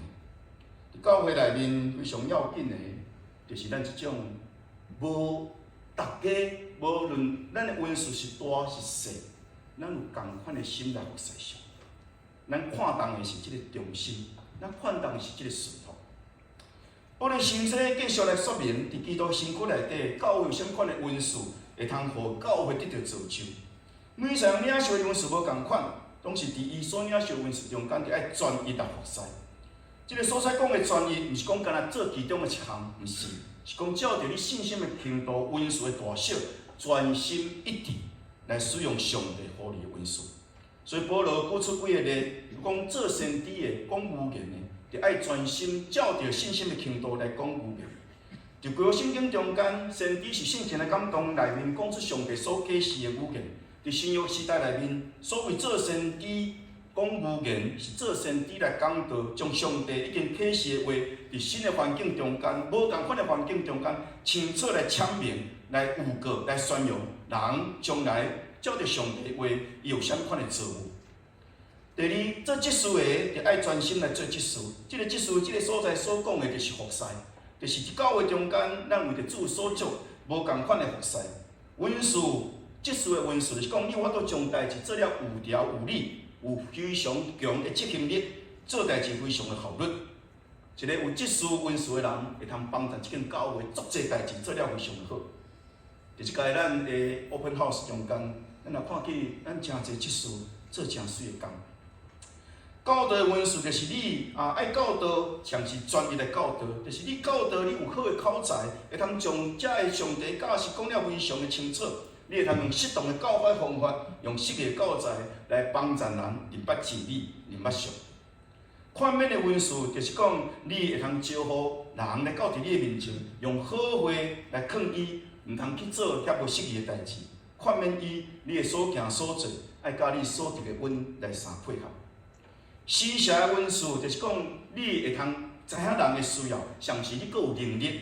佇教會內面非常要緊的，就是咱這種無逐家，無論咱的恩賜是大是細，咱有仝款的心來服侍上帝。咱看重的是這個忠心，咱看重的是這個順服。保羅神師繼續來說明，佇基督身軀內底，教會有啥物款的恩賜，會通予教會得著造就。每一個人領受的恩賜無仝款，總是佇伊所領受的恩賜中間，著愛專一來服侍。這个所在講的專一，毋是講干焦做其中的一項，毋是，是講照著你信心的程度、恩賜的大小，專心一致來使用上帝予你的恩賜。所以保羅舉出幾個例，講做先知的、講預言的，就愛專心照著信心的程度來講預言。佇舊約聖經中間，先知是聖神的感動內面講出上帝所啟示的預言。佇新約時代內面，所謂做先知講預言，是做先知來講道，將上帝已經啟示的話，佇新的環境中間、無仝款的環境中間，清楚來闡明、來預告、來宣揚，人將來照著上帝的話，伊有啥物款的造遇。第二，做執事的就愛專心來做執事。這个執事，這个所在所講的，就是服侍，就是佇教會中間，咱為著主所做無仝款的服侍。恩賜，執事的恩賜，就是講你有法度將代誌做了有條有理，有非常強的執行力，做代誌非常的效率。一个有執事恩賜的人，會通幫助這間教會足濟代誌做了非常的好。佇這屆咱的 Open House 中間，咱若看見咱誠濟執事做誠媠的工。教導的恩賜就是你啊，愛教導，像是專一來教導，就是你教導你有好的口才，會通將遮个上帝教示講了非常的清楚。你會通用適當的教法方法，用適宜的教材來幫助人認捌真理，認捌上帝。勸勉的恩賜就是講，你會通招呼人來到佇你的面前，用好話來勸伊，毋通去做遐無適宜的代誌。勸勉伊，你的所行所做，愛佮你所得的恩來相配合。施捨的恩賜就是講，你會通知影人的需要，上是你閣有能力，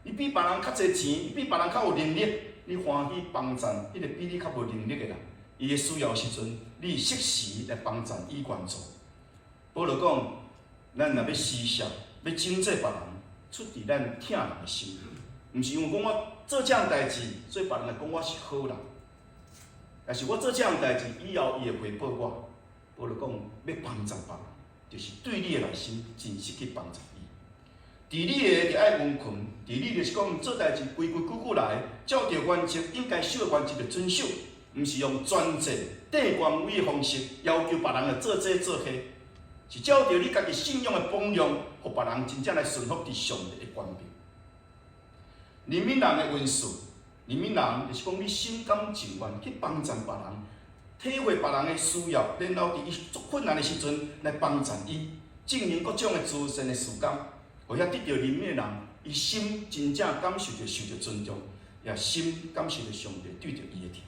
你比別人較濟錢，你比別人較有能力，你歡喜幫贊彼個比你較無能力的人，伊的需要時陣，你適時來幫贊伊援助。保羅講，咱若欲施捨，欲拯救別人，出佇咱疼人的心，毋是因為講我做這項代誌，所以別人會講我是好人。但是我做這項代誌以後，伊會回報我。保羅講，欲幫贊別人，就是對你的內心真實去幫助伊。治理的就愛殷勤，治理就是講做代誌規規矩矩來，照著原則應該守的原則就遵守，毋是用專制、帝權威的方式要求別人來做這做彼，是照著你家己信仰的榜樣，予別人真正來順服佇上帝的權柄。憐憫人的恩賜，憐憫人就是講你心甘情願去幫贊別人，體會別人的需要，然後佇伊足困難的時陣來幫贊伊，進行各種的慈善的事工，予遐得著憐憫的人，伊心真正感受著受著尊重，也心感受著上帝對著伊的疼。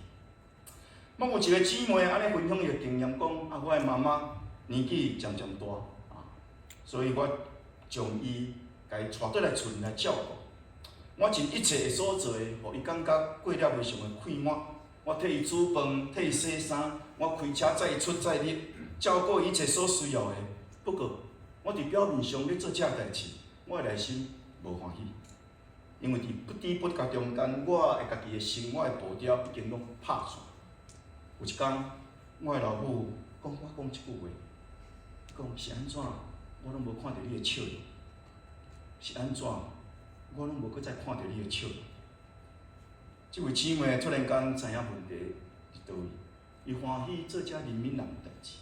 我有一個姊妹按呢分享伊的經驗，講啊，我的媽媽年紀漸漸大啊，所以我將伊共伊帶倒來厝裡來照顧。我盡一切會所做的，予伊感覺過了非常的快活。我替伊煮飯，替伊洗衫，我開車載伊出載入，照顧伊一切所需要的。不過，我佇表面上咧做這代誌，我的內心無歡喜，因為佇不知不覺中間，我的家己的生活的步調已經攏拍散。有一工，我的老母講我講這句話，講是按怎，我攏無看著你的笑容，是按怎，我攏無閣再看著你的笑容。這位姊妹突然間知影問題佇佗位，伊歡喜做這憐憫人的代誌，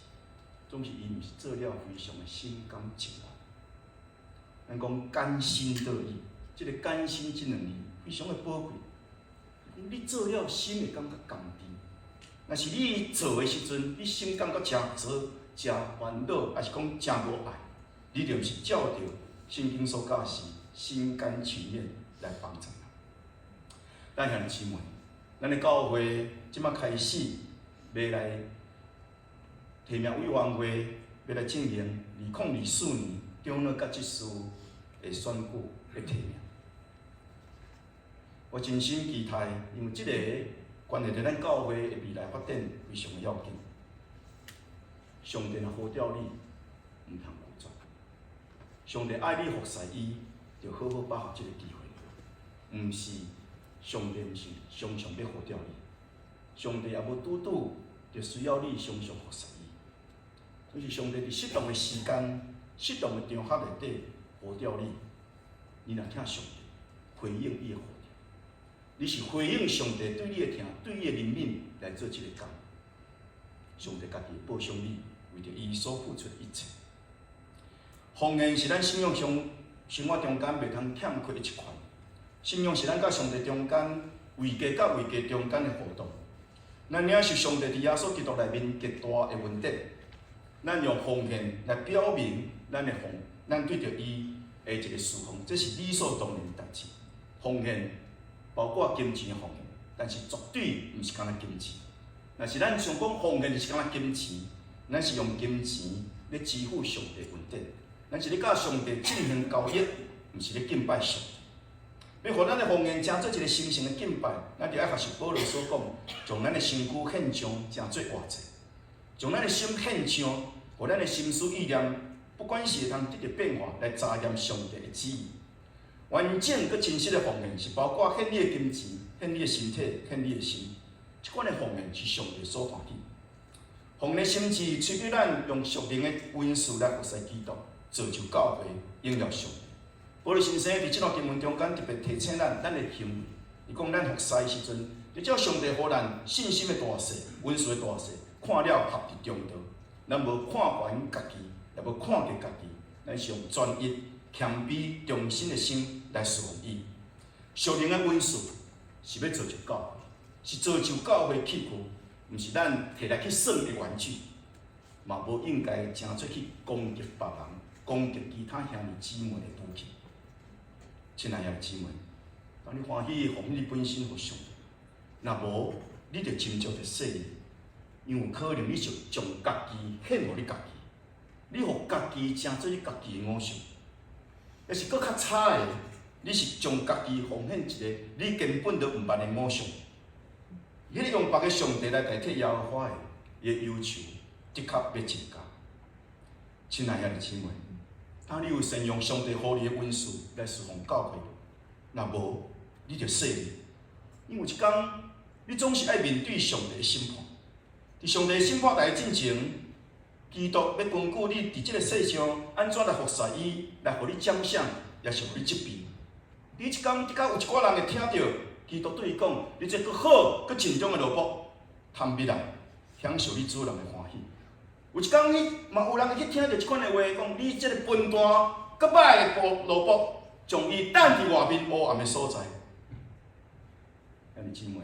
總是伊毋是做了非常的心甘情願。咱講甘心樂意，這個甘心這兩字非常的寶貴。你做了心會感覺甘甜，若是你做的時陣，你心感覺誠做、誠煩惱，抑是講誠無愛，你就毋是照著聖經所教示，心甘情願來幫助人。咱兄弟姊妹，咱的教會這馬開始欲來提名委員會，欲來進行2024年長老佮執事的選舉的提名。我真心期待，因為這個關係著咱教會的未來發展非常的要緊。上帝若呼召你，毋通拒絕。上帝愛你服侍伊，就好好把握這個機會。毋是上帝毋是常常欲呼召你，上帝也無拄拄就需要你常常服侍伊。所以上帝佇適當的時間、適當的場合內底呼召你，你若聽上帝回應伊的呼召，你是回應上帝對你的疼、對你的憐憫來做這個工。上帝家己會報賞你，為著伊所付出的一切。奉獻是咱信仰上生活中間袂通欠缺的一環。信仰是咱佮上帝中間位格佮位格中間的互動。咱領受上帝佇耶穌基督內面極大的恩典。咱用奉獻來表明咱的奉，咱對著伊的一個侍奉，這是理所當然的代誌。奉獻包括金錢的奉獻，但是絕對毋是干焦金錢。若是咱想講奉獻就是干焦金錢，咱是用金錢咧支付上帝恩典，咱是咧佮上帝進行交易，毋是咧敬拜上帝。欲予咱的奉獻成做一個神聖的敬拜，咱就愛學習保羅所講，將咱的身軀獻上，成做活祭，將咱的心獻上，予咱的心思意念，不管是會通得著變化，來查驗上帝的旨意。完整閣真實的奉獻是包括獻你的金錢、獻你的身體、獻你的心。這款的奉獻是上帝所歡喜。奉獻的心志，催逼咱用屬靈的恩賜來服侍基督，造就教會，榮耀上帝。保羅先生佇這段經文中間特別提醒咱，咱的行為。伊講咱服侍的時陣，就照上帝予咱信心的大細、恩賜的大細，看了合佇中道。咱無看懸家己，也無看低家己，咱是用專一、謙卑、忠心的心來侍奉伊。屬靈的恩賜是欲造就教會，是造就教會器具，毋是咱摕來去耍的玩具，嘛無應該成做去攻擊別人、攻擊其他兄弟姊妹的武器。親愛的姊妹，當你歡喜奉你本身予上帝，若無，你就斟酌著細膩，因為有可能你就將家己獻予你家己，你予家己成做你家己的偶像。抑是閣較差的，你是將家己奉獻一个你根本就毋捌的偶像。彼个用別个上帝來代替耶和華的，伊的要求的確欲增加。親愛兄弟姊妹，當你有善用上帝予你的恩賜來侍奉教會，若無，你著細膩。因為有一工，你總是愛面對上帝的審判。佇上帝審判台進前，基督欲根據你佇這個世上按怎來服侍伊，來予你獎賞，抑是予你責備。你這工的確有一寡人會聽著基督對伊講：你這閣好、閣盡忠的奴僕，通入來享受你主人的歡喜。有一工你嘛有人會去聽著這款的話，講你這個笨蛋、閣歹的奴僕，將伊擲佇外面烏暗的所在。兄弟姊妹，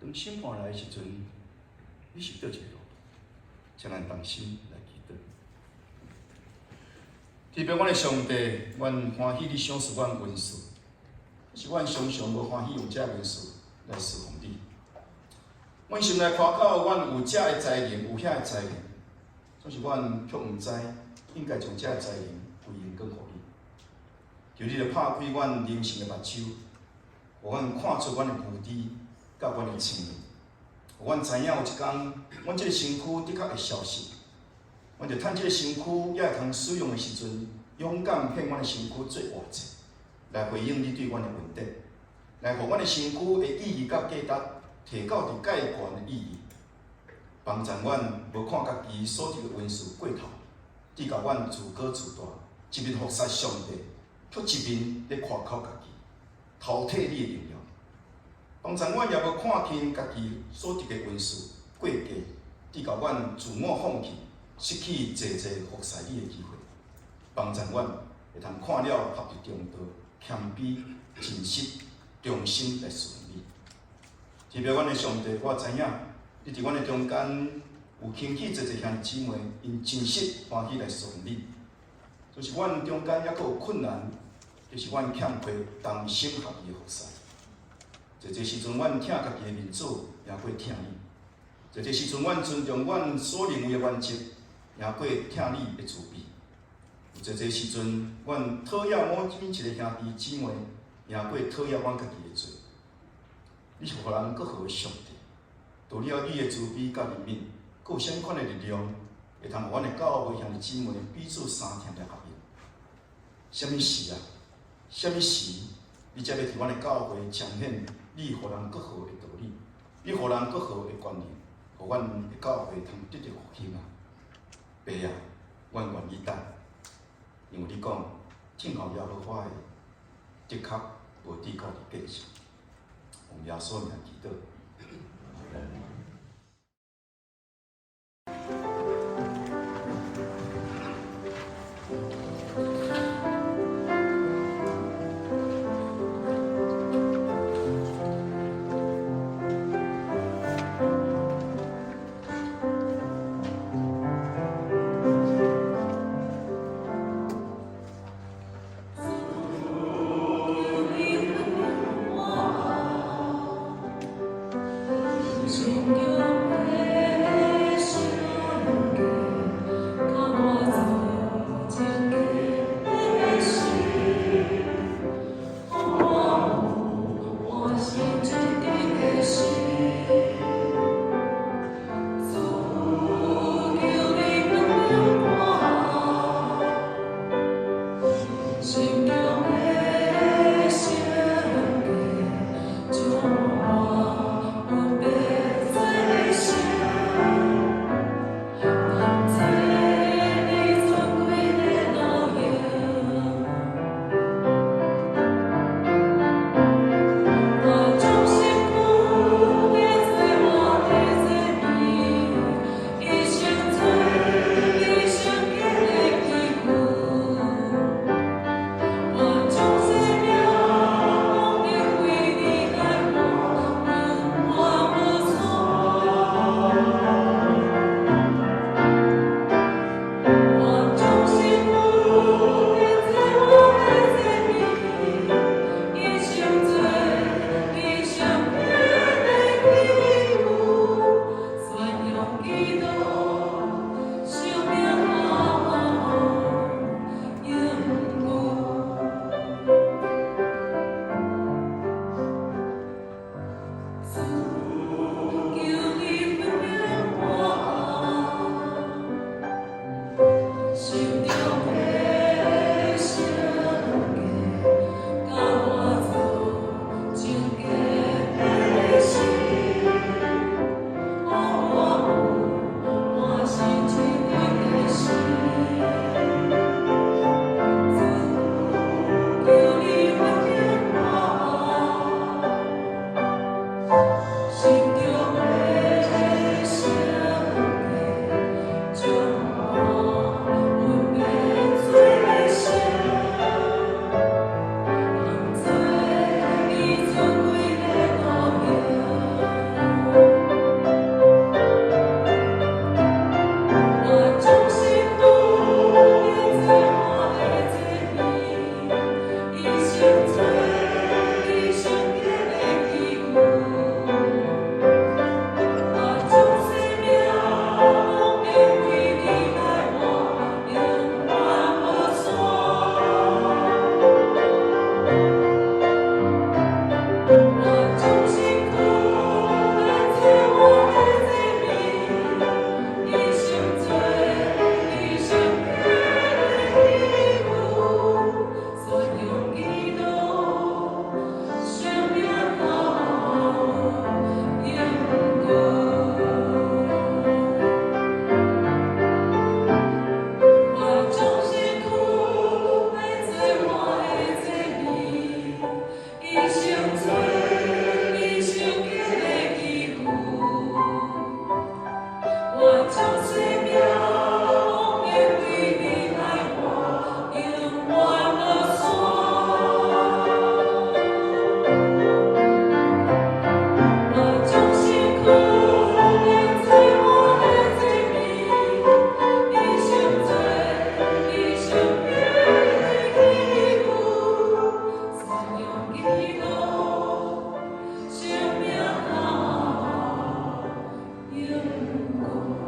當審判來的時陣，你是佗一個奴僕？請咱同心來祈禱。天父，阮的上帝，阮歡喜你賞賜阮恩賜，可是阮常常無歡喜用這恩賜來侍奉你。阮心內誇口，阮有這个才能，有遐个才能，總是阮卻毋知應該將這个才能歸榮過予你。求你著拍開阮靈性的目睭，予阮看出阮的無知佮阮的淺，予阮知影有一工，阮這个身軀的確會消失。阮著趁這个身軀猶會通使用的時陣，勇敢獻阮的身軀做活祭，來回應你對阮的恩典，來予阮的身軀的意義佮價值提到佇蓋懸的意義，幫助阮無看家己所得的恩賜過頭，致予阮自高自大，一面服侍上帝，卻一面咧誇口家己，偷提你的榮耀。幫助阮也無看輕家己所得的恩賜過低，致予阮自我放棄，失去濟濟服侍你的機會。幫助阮會通看了合佇中道，謙卑、真實、忠心來侍奉你。特別阮的上帝，我知影你佇阮的中間有興起濟濟兄弟姊妹，𪜶真實歡喜來侍奉你。就是阮中間猶閣有困難，就是阮欠缺同心合意的服侍。濟濟時陣，阮疼家己的面子，贏過疼你；濟濟時陣，阮尊重阮所認為的原則，贏過疼你的慈悲。有濟濟時陣，阮討厭某一個兄弟姊妹，贏過討厭阮家己的罪。你是予人閣好的上帝，除了你的慈悲佮憐憫，閣有啥物款的力量，會通予阮的教會兄弟姊妹彼此相疼來合一？啥物時啊？啥物時？你才欲佇阮的教會彰顯你予人閣好的道理，你予人閣好的觀念，予阮的教會通得著復興啊！爸啊，阮願意等，因為你講，聽候耶和華的，的確無至到佇見識。奉耶穌名祈禱。主阮。